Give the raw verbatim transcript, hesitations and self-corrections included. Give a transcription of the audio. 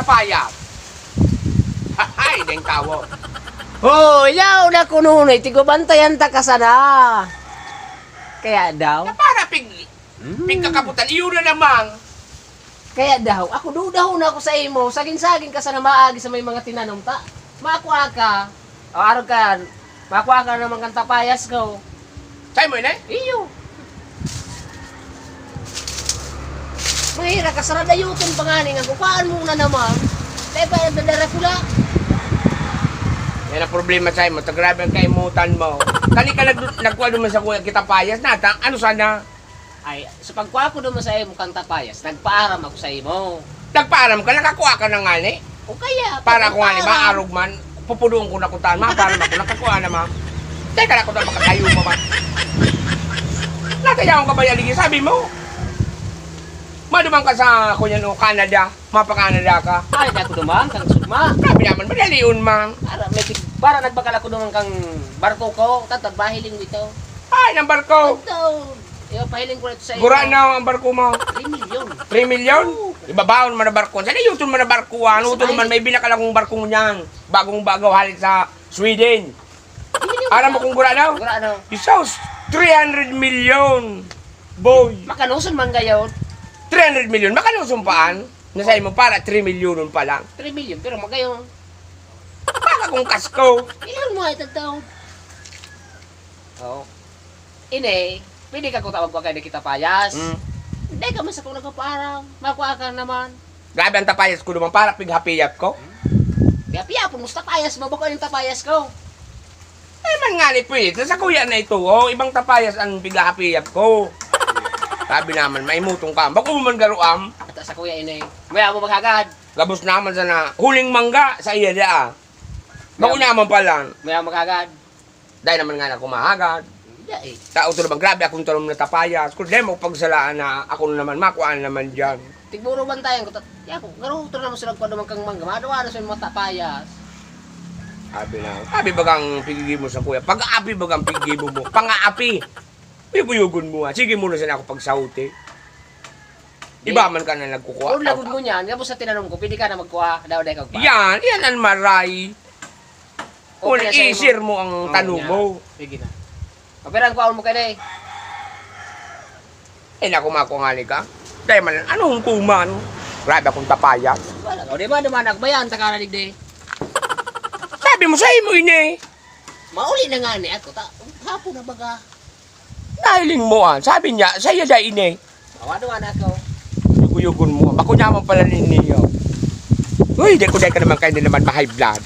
Payat. Hay, deng tawo. Oh, yaw na kuno na, tigwabantayan ta ka sana. Kaya daw. Na para pig-, Hmm. pigkakaputan, iyo na namang. Kaya daw, ako dudahon ako sa imo, saging-saging ka sana maagi sa may mga tinanom ta. Makua ka, o arog ka, makua ka naman kan tapayas ko. Sa imo ini? Iyo. Mahira ka, saradayoton pa ngani nga kukuhaan mo na naman. Kaya pa yung dadara pula. Yan ang problema sa imo, ta grabe ang kaimutan mo. Kani ka nag-, nagkuha naman sa kuya kita payas na, ta-, ano sana? Ay, sa pagkuha ko naman sa imo kang tapayas, nagpaaram ako sa imo. Nagpaaram ka, nakakuha ka na ngani? O kaya, Para ako ngani, pagpaaram. maarog man, pupudoon ko na kung taan, mapaaram ako, nakakuha na, ma. Teka lang, kung napakatayo mo, ma. Natayawan ka ba yan, ligi? Sabi mo, maduman ka sa, kunyan, o, Canada, mapa-Canada ka. Ay, di ako duman, kang sugma. Sabi naman, madalion, man. Para, may tig-, para nagbakal ako duman kang barko ko, tatad, bahiling dito. Ay, ng barko. Ito, ipapahiling ko na ito sa iyo. Gura na ang barko mo. Three million. Three million? Oo. Ibabaon mo na barko. Sa iyuton mo na barko, ano? Sa Uton naman, bahay. May binakal akong barko niyan. Bagong-bagaw, hali sa Sweden. Hindi niyo Alam mo ba? kung gura na? Gura na. Isos, three hundred million. Boy. Makanuson man gayon. Three hundred million. Makanuson paan? Nasay mo para three million pa lang. Three million, pero magayon. Baka kung kasko. Ilan mo ay tagtaon? Oo. Ini, pwede ka kung tawag ko kay Nikita Payas. Mm. Hindi ka man sa kung nagpaparang. Makuha ka naman. Grabe ang tapayas ko naman, para pighapiyap ko. Pighapiyap, kumusta payas mo? Bako yung tapayas ko. Eh, man nga ni pwede. Sa kuya na ito, oh, ibang tapayas ang pighapiyap ko. Sabi naman, maimutong ka. Bako man garuam. Ata sa kuya ini. Maya mo maghagad. Gabos naman sana. Huling mangga sa iya dia, ah. Bako Maya mo. naman pala. Maya maghagad. Dahil naman nga na kumahagad. Hindi eh. Tao to naman, grabe akong tanom na tapayas. Kung di mo pagsalaan na ako na naman, makuha na naman dyan. Tigburo bantayan ko, tat-, yako, garuto naman sila kung naman kang mangga. Madawa na sa mga tapayas. Sabi na, sabi bagang pigigimo sa kuya. Pag-aapi bagang pigigimo mo. Pang-aapi. Buyog-buyogon mo, ah. Sige mo na sana ako pagsauti. Di. Iba man ka na nagkukuha. Kung lagod mo niyan, tapos sa tinanom ko, pwede ka na magkuha. Daw, daw, kagpa. Yan, yan ang maray. Kung Okay na sa'yo, isir mo ang Oo, tanom yan. mo. Sige na. Pero ang kuhaon mo ka na eh. Eh, naku, makuha nga ni ka. Dahil man, anong kuman? Grabe akong tapayas. Wala ka. O, di ba, dumanak ba yan? Taka na digdi. Sabi mo, sa imo ini. Mauli na nga ni ako. Ta-, hapon na baga. Nahiling mo, ah. Sabi niya, sa iya dahil ini. Awa, dumanak ako. Yugo-yugon mo. Bako niya man pala ninyo. Uy, di ko dahil ka naman kayo na naman ma-high blood.